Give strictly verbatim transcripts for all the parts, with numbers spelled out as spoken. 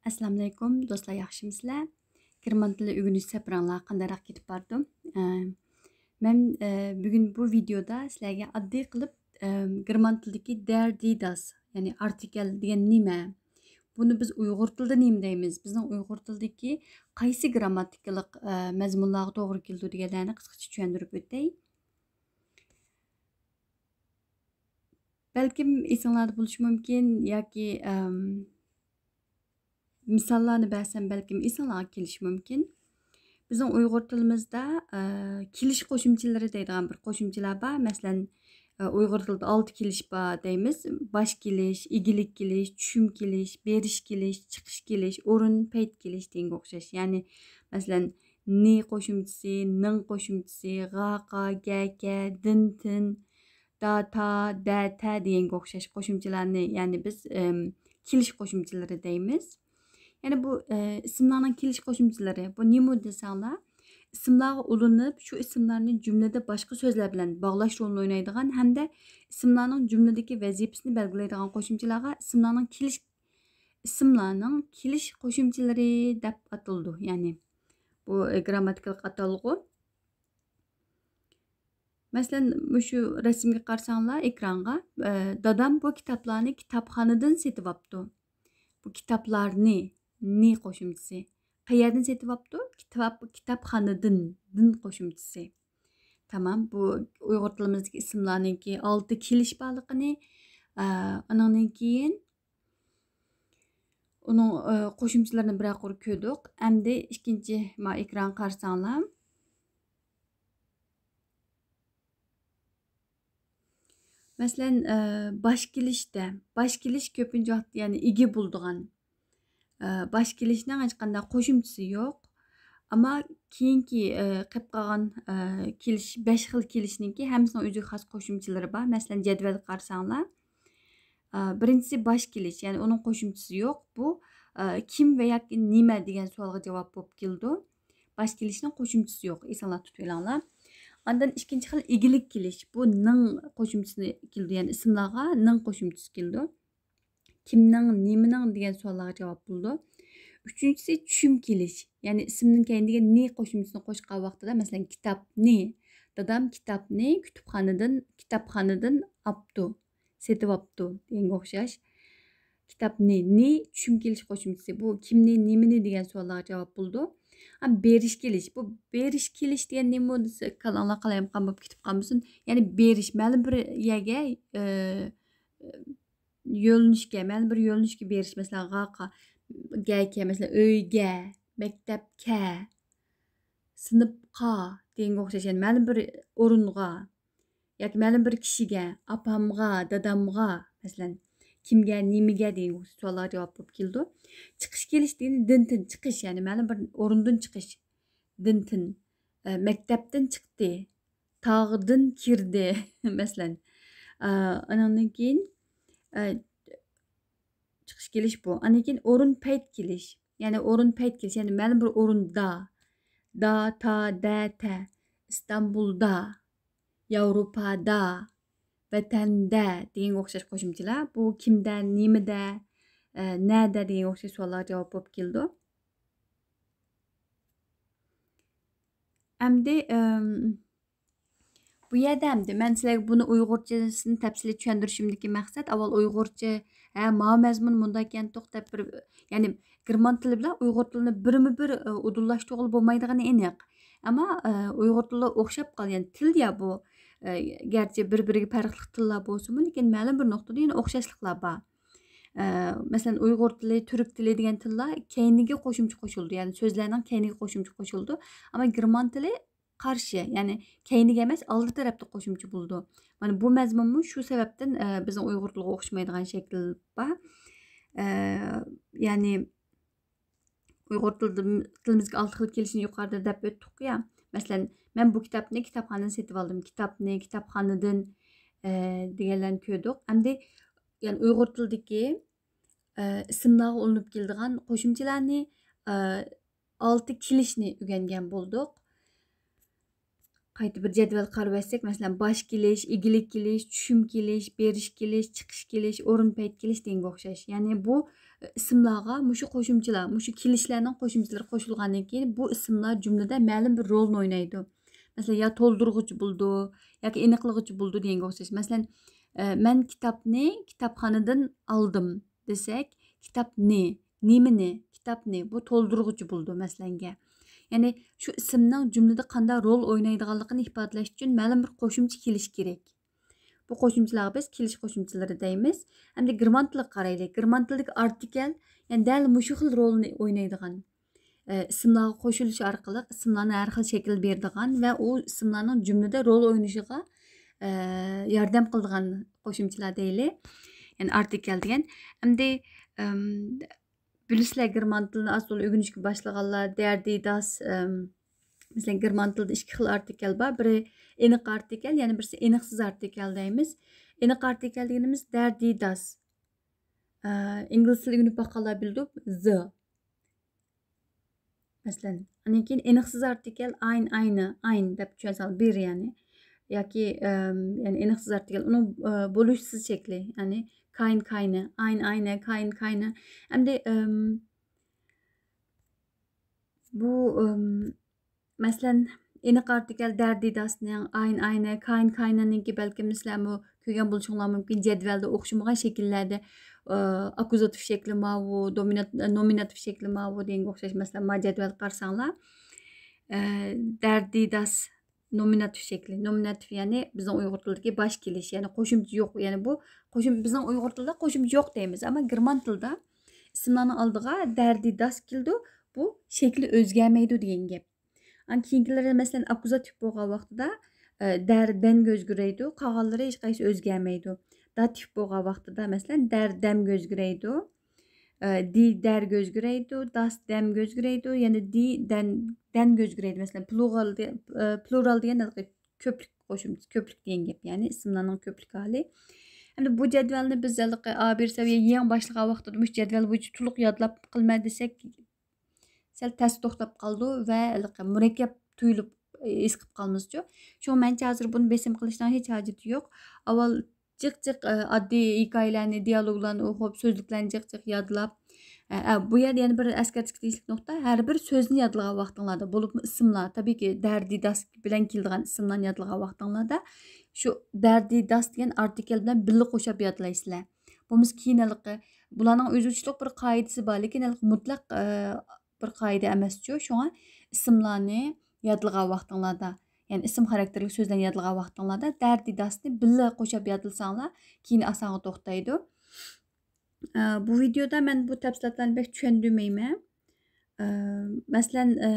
ئەسسالامۇئەلەيكۇم دوستلار، ياخشىمۇسىلەر؟ گېرمان تىلى ئۆگىنىش سەپىرىڭلار قانداقراق كېتىپ بارىدۇ؟ ئە، مەن، ئە، بۈگۈن بۇ ۋىدېيودا سىلەرگە ئاددىي قىلىپ، ئە، گېرمان تىلىدىكى دەر دى داس، يەنى ئارتىكەل دېگەن نېمە؟ بۇنى بىز ئۇيغۇر تىلىدا نېمە دەيمىز؟ بىزنىڭ ئۇيغۇر تىلىدىكى قايسى گرامماتىكىلىق، ئە، مەزمۇنلارغا توغرا كېلىدۇ دېگەنلەرنى قىسقىچە چۈشەندۈرۈپ ئۆتەي. بەلكىم ئېسىڭلاردا بولۇشى مۇمكىن ياكى، ئەم، مىساللارنى بەرسەم بەلكىم ئېسىڭلارغا كېلىشى مۇمكىن. بىزنىڭ ئۇيغۇر تىلىمىزدا، ئە، كېلىش قوشۇمچىلىرى دەيدىغان بىر قوشۇمچىلار بار. مەسىلەن، ئە، ئۇيغۇر تىلىدا ئالتە كېلىش بار دەيمىز. باش كېلىش، ئىگىلىك كېلىش، چۈشۈم كېلىش، بېرىش كېلىش، چىقىش كېلىش، ئورۇن، پەيت كېلىش دېگەنگە ئوخشاش. يەنى، مەسىلەن، نى قوشۇمچىسى، نىڭ قوشۇمچىسى، غا، قا، گە، كە، دىن، تىن، دا، تا، دە، تە دېگەنگە ئوخشاش قوشۇمچىلارنى، يەنى بىز، ئىم، كېلىش قوشۇمچىلىرى دەيمىز. يەنى بۇ، ئە، ئىسىملارنىڭ كېلىش قوشۇمچىلىرى، بۇ نېمە دېسەڭلار، ئىسىملارغا ئۇلىنىپ، شۇ ئىسىملارنى جۈملىدە باشقا سۆزلەر بىلەن باغلاش رولىنى ئوينايدىغان ھەمدە ئىسىملارنىڭ جۈملىدىكى ۋەزىپىسىنى بەلگىلەيدىغان قوشۇمچىلارغا ئىسىملارنىڭ كېلىش، ئىسىملارنىڭ كېلىش قوشۇمچىلىرى دەپ ئاتىلىدۇ. يەنى بۇ، ئە، گرامماتىكىلىق ئاتالغۇ. مەسىلەن، مۇشۇ رەسىمگە قارىساڭلار، ئېكرانغا، ئە، دادام بۇ كىتابلارنى كىتابخانىدىن سېتىۋاپتۇ. بۇ كىتابلارنى، نى قوشۇمچىسى. قەيەردىن سېتىۋاپتۇ؟ كىتاب، كىتابخانىدىن، دىن قوشۇمچىسى. تامام، بۇ ئۇيغۇر تىلىمىزدىكى ئىسىملارنىڭكى ئالتە كېلىش بارلىقىنى، ئە، ئۇنىڭدىن كېيىن ئۇنىڭ، ئە، قوشۇمچىلىرىنى بىرەر قۇر كۆردۇق. ئەمدى ئىككىنچى ما ئېكرانغا قارىساڭلار. مەسىلەن، ئە، باش كېلىشتە، باش كېلىش كۆپىنچە ۋاقىت، يەنى ئىگە بولىدىغان، ئە، باش كېلىشنىڭ ھېچقانداق قوشۇمچىسى يوق. ئەمما كېيىنكى، ئە، قېلىپ قالغان، ئە، كېلىش، بەش خىل كېلىشنىڭكى ھەممىسىنىڭ ئۆزىگە خاس قوشۇمچىلىرى بار. مەسىلەن، جەدۋەلگە قارىساڭلار، ئە، بىرىنچىسى باش كېلىش، يەنى ئۇنىڭ قوشۇمچىسى يوق. بۇ، ئە، كىم ۋە ياكى نېمە دېگەن سوئالغا جاۋاب بولۇپ كېلىدۇ. باش كېلىشنىڭ قوشۇمچىسى يوق، ئېسىڭلاردا تۇتۇۋېلىڭلار. ئاندىن ئىككىنچى خىل ئىگىلىك كېلىش. بۇ نىڭ قوشۇمچىسى كېلىدۇ، يەنى ئىسىملارغا نىڭ قوشۇمچىسى كېلىدۇ. كىمنىڭ، نېمىنىڭ دېگەن سوئاللارغا جاۋاب بولىدۇ. ئۈچىنچىسى چۈشۈم كېلىش. يەنى ئىسىمنىڭ كەينىدىكى نى قوشۇمچىسىنى قوشقان ۋاقتىدا، مەسىلەن، كىتابنى، دادام كىتابنى كۇتۇپخانىدىن، كىتابخانىدىن ئاپتۇ، سېتىۋاپتۇ دېگەنگە ئوخشاش. كىتابنى، نى چۈشۈم كېلىش قوشۇمچىسى. بۇ كىمنى، نېمىنى دېگەن سوئاللارغا جاۋاب بولىدۇ. ھەم بېرىش كېلىش. بۇ بېرىش كېلىش دېگەن نېمە دېسە، كاللاڭلار قالايمىقان بولۇپ كېتىپ قالمىسۇن. يەنى بېرىش، مەلۇم بىر يەرگە، ئە، يۆنىلىشكە، مەلۇم بىر يۆنىلىشكە بېرىش، مەسىلەن، غا، قا، گە، كە، مەسىلەن، ئۆيگە، مەكتەپكە، سىنىپقا دېگەنگە ئوخشاش، يەنى مەلۇم بىر ئورۇنغا ياكى مەلۇم بىر كىشىگە، ئاپامغا، دادامغا، مەسىلەن، كىمگە، نېمىگە دېگەنگە ئوخشاش سوئاللارغا جاۋاب بولۇپ كېلىدۇ. چىقىش كېلىش دېگىنى دىن تىن چىقىش، يەنى مەلۇم بىر ئورۇندىن چىقىش، دىن تىن، ئە، مەكتەپتىن چىقتى، تاغدىن كىردى، مەسىلەن. ئە، ئانىڭدىن كېيىن، ئە، چىقىش كېلىش بۇ. ئاندىن كېيىن ئورۇن پەيت كېلىش. يەنى ئورۇن پەيت كېلىش. يەنى مەلۇم بىر ئورۇندا. دا، تا، دە، تە. ئىستانبۇلدا. ياۋروپادا. ۋەتەندە دېگەنگە ئوخشاش قوشۇمچىلار. بۇ كىمدە، نېمىدە، ئە، نەدە دېگەنگە ئوخشاش سوئاللارغا جاۋاب بولۇپ كېلىدۇ. ئەمدى، ئەم، بۇ يەردە ئەمدى مەن سىلەرگە بۇنى ئۇيغۇرچىسىنى تەپسىلىي چۈشەندۈرۈشۈمدىكى مەقسەت، ئاۋۋال ئۇيغۇرچە، ھە، ماۋۇ مەزمۇن مۇنداق ئىكەنتۇق دەپ بىر، يەنى گېرمان تىلى بىلەن ئۇيغۇر تىلىنى بىرمۇ بىر، ئە، ئۇدۇللاشتۇرغىلى بولمايدىغىنى ئېنىق. ئەمما، ئە، ئۇيغۇر تىلى ئوخشاپ قالغان، يەنى تىل يا بۇ، ئە، گەرچە بىر-بىرىگە پەرقلىق تىللار بولسىمۇ، لېكىن مەلۇم بىر نۇقتىدا يەنە ئوخشاشلىقلار بار. ئە، مەسىلەن، ئۇيغۇر تىلى، تۈرك تىلى دېگەن تىللار كەينىگە قوشۇمچە قوشۇلىدۇ، يەنى سۆزلەرنىڭ كەينىگە قوشۇمچە قوشۇلىدۇ. ئەمما گېرمان تىلى قارشى، يەنى كەينىگە ئەمەس، ئالدى تەرەپتە قوشۇمچە بولىدۇ. مانا بۇ مەزمۇنمۇ شۇ سەۋەبتىن، ئە، بىزنىڭ ئۇيغۇر تىلىغا ئوخشىمايدىغان شەكىل بار. ئە، يەنى ئۇيغۇر تىلىدا، تىلىمىزدىكى ئالتە خىل كېلىشنى يۇقىرىدا دەپ ئۆتتۇق يا. مەسىلەن، مەن بۇ كىتابنى كىتابخانىدىن سېتىۋالدىم. كىتابنى كىتابخانىدىن، ئە، دېگەنلەرنى كۆردۇق. ئەمدى، يەنى ئۇيغۇر تىلىدىكى، ئە، ئىسىملارغا ئۇلىنىپ كېلىدىغان قوشۇمچىلارنى، ئە، ئالتە كېلىشنى ئۆگەنگەن بولدۇق. قايتا بىر جەدۋەل قارىۋەتسەك، مەسىلەن، باش كېلىش، ئىگىلىك كېلىش، چۈشۈم كېلىش، بېرىش كېلىش، چىقىش كېلىش، ئورۇن پەيت كېلىش دېگەنگە ئوخشاش. يەنى بۇ ئىسىملارغا مۇشۇ قوشۇمچىلار، مۇشۇ كېلىشلەرنىڭ قوشۇمچىلىرى قوشۇلغاندىن كېيىن، بۇ ئىسىملار جۈملىدە مەلۇم بىر رولنى ئوينايدۇ. مەسىلەن، يا تولدۇرغۇچى بولىدۇ، ياكى ئېنىقلىغۇچى بولىدۇ دېگەنگە ئوخشاش. مەسىلەن، ئە، مەن كىتابنى كىتابخانىدىن ئالدىم دېسەك، كىتابنى، نېمىنى، كىتابنى، بۇ تولدۇرغۇچى بولىدۇ، مەسىلەنگە. يەنى شۇ ئىسىمنىڭ جۈملىدە قانداق رول ئوينايدىغانلىقىنى ئىپادىلەش ئۈچۈن مەلۇم بىر قوشۇمچە كېلىشى كېرەك. بۇ قوشۇمچىلارغا بىز كېلىش قوشۇمچىلىرى دەيمىز. ئەمدى گىرمان تىلىغا قارايلى. گىرمان تىلدىكى ئارتىكەل، يەنى دەل مۇشۇ خىل رولنى ئوينايدىغان، ئە، ئىسىملارغا قوشۇلۇش ئارقىلىق ئىسىملارنى ھەر خىل شەكىل بېرىدىغان ۋە ئۇ ئىسىملارنىڭ جۈملىدە رول ئوينىشىغا، ئە، ياردەم قىلىدىغان قوشۇمچىلار دەيلى. يەنى ئارتىكەل دېگەن. ئەمدى، ئەم، بىلىسىلەر، گېرمان تىلىنى ئاز تولا ئۆگىنىشكە باشلىغانلار، دەردى داس، ئەم، مەسىلەن، گېرمان تىلىدا ئىككى خىل ئارتىكەل بار. بىرى ئېنىق ئارتىكەل، يەنە بىرسى ئېنىقسىز ئارتىكەل دەيمىز. ئېنىق ئارتىكەل دېگىنىمىز دەردى داس. ئە، ئىنگلىز تىلى ئۆگىنىپ باققانلار بىلىدۇ، the. مەسىلەن، ئاندىن كېيىن ئېنىقسىز ئارتىكەل ein، eine، ein دەپ چۈشەنسەڭلار، بىر يەنى. ياكى، ئەم، يەنى ئېنىقسىز ئارتىكەل، ئۇنىڭ، ئە، بولۇشسىز شەكلى، يەنى kein، keine، ein، eine، kein، keine. ئەمدى، ئەم، بۇ، ئەم، مەسىلەن، ئېنىق ئارتىكەل دەردى داسنىڭ، ein، eine، kein، keine نىڭكى بەلكىم سىلەرمۇ كۆرگەن بولۇشۇڭلار مۇمكىن، جەدۋەلدە ئوخشىمىغان شەكىللەردە، ئە، ئاككۇزاتىپ شەكلى ماۋۇ، دومىنات-، نومىناتىپ شەكلى ماۋۇ دېگەنگە ئوخشاش. مەسىلەن، ما جەدۋەلگە قارىساڭلار، ئە، دەردى داس نومىناتىپ شەكلى. نومىناتىپ، يەنى بىزنىڭ ئۇيغۇر تىلىدىكى باش كېلىش، يەنى قوشۇمچە يوق. يەنى بۇ قوشۇم-، بىزنىڭ ئۇيغۇر تىلىدا قوشۇمچە يوق دەيمىز، ئەمما گېرمان تىلىدا ئىسىملارنىڭ ئالدىغا دەردى داس كېلىدۇ، بۇ شەكلى ئۆزگەرمەيدۇ دېگەن گەپ. ئاندىن كېيىنكىلىرى، مەسىلەن، ئاككۇزاتىپ بولغان ۋاقتىدا، ئە، دەر، دەنگە ئۆزگىرەيدۇ، قالغانلىرى ھېچقايسى ئۆزگەرمەيدۇ. داتىپ بولغان ۋاقتىدا، مەسىلەن، دەر، دەمگە ئۆزگىرەيدۇ، ئە، دى، دەرگە ئۆزگىرەيدۇ، داس، دەمگە ئۆزگىرەيدۇ، يەنە دى، دەن، دەنگە ئۆزگىرەيدۇ. مەسىلەن، پلۇرال دې-، ئە، پلۇرال دېگەن ھېلىقى كۆپلۈك قوشۇمچىسى، كۆپلۈك دېگەن گەپ، يەنى ئىسىملارنىڭ كۆپلۈك ھالى. ئەمدى بۇ جەدۋەلنى بىز ھېلىقى ئا بىر سەۋىيە يېڭى باشلىغان ۋاقتىدا مۇشۇ جەدۋەل بويىچە تولۇق يادلاپ قىلىمەن دېسەك، سەل تەستە توختاپ قالىدۇ ۋە ھېلىقى مۇرەككەپ تۇيۇلۇپ، ئېسىقىپ قالمىسىچۇ. شۇڭا مەنچە ھازىر بۇنى بېسىم قىلىشنىڭ ھېچ ھاجىتى يوق. ئاۋۋال جىق جىق، ئە، ئاددىي ھېكايىلەرنى، دىيالوگلارنى ئوقۇپ، سۆزلۈكلەرنى جىق جىق يادلاپ، ئە، ئە، بۇ يەردە يەنە بىر ئەسكەرتىشكە تېگىشلىك نۇقتا، ھەر بىر سۆزنى يادلىغان ۋاقتىڭلاردا، بولۇپمۇ ئىسىملار، تەبىئىيكى، دەردى داس بىلەن كېلىدىغان ئىسىملارنى يادلىغان ۋاقتىڭلاردا، شۇ دەردى داس دېگەن ئارتىكەل بىلەن بىللە قوشاپ يادلايسىلەر. بولمىسا كېيىن ھېلىقى، بۇلارنىڭ ئۆزىچىلىك بىر قائىدىسى بار، لېكىن ھېلىقى مۇتلەق، ئە، بىر قائىدە ئەمەسچۇ. شۇڭا ئىسىملارنى يادلىغان ۋاقتىڭلاردا، يەنى ئىسىم خاراكتېرلىك سۆزلەرنى يادلىغان ۋاقتىڭلاردا دەردى داسنى بىللە قوشاپ يادلىساڭلار، كېيىن ئاسانغا توختايدۇ. ئە، بۇ ۋىدېيودا مەن بۇ تەپسىلاتلارنى بەك چۈشەندۈرمەيمەن. ئە، مەسىلەن، ئە،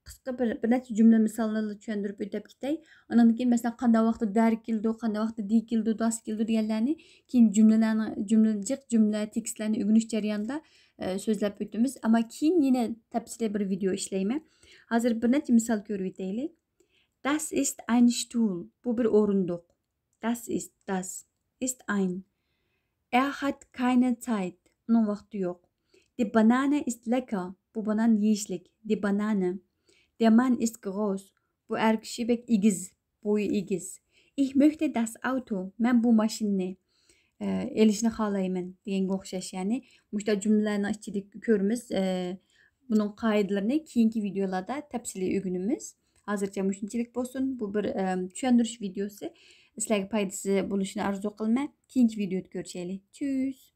قىسقا بىر، بىر نەچچە جۈملە مىساللارلا چۈشەندۈرۈپ ئۆتۈپ كېتەي. ئانىڭدىن كېيىن، مەسىلەن، قانداق ۋاقىتتا دەر كېلىدۇ، قانداق ۋاقىتتا دى كېلىدۇ، داس كېلىدۇ دېگەنلەرنى كېيىن جۈملىلەرنىڭ، جۈملە، جىق جۈملە، تېكىستلەرنى ئۆگىنىش جەريانىدا، ئە، سۆزلەپ ئۆتىمىز. ئەمما كېيىن يەنە تەپسىلىي بىر ۋىدېيو ئىشلەيمەن. ھازىر بىر نەچچە مىسال كۆرۈۋېتەيلى. Das ist ein Stuhl. بۇ بىر ئورۇندۇق. Das ist، das ist ein. Er hat keine Zeit. ئۇنىڭ ۋاقتى يوق. Die Banane ist lecker. بۇ بانان يېيىشلىك. Die Banane. Der Mann ist groß. بۇ ئەر كىشى بەك ئېگىز. بويى ئېگىز. Ich möchte das Auto. مەن بۇ ماشىنىنى، ئە، ئېلىشنى خالايمەن دېگەنگە ئوخشاش. يەنى مۇشۇنداق جۈملىلەرنىڭ ئىچىدە كۆرىمىز. ئە، بۇنىڭ قائىدىلىرىنى كېيىنكى ۋىدېيولاردا تەپسىلىي ئۆگىنىمىز. ھازىرچە مۇشۇنچىلىك بولسۇن. بۇ بىر، ئەم، چۈشەندۈرۈش ۋىدېيوسى. سىلەرگە پايدىسى بولۇشىنى ئارزۇ قىلىمەن. كېيىنكى ۋىدېيودا كۆرۈشەيلى. Tschüss.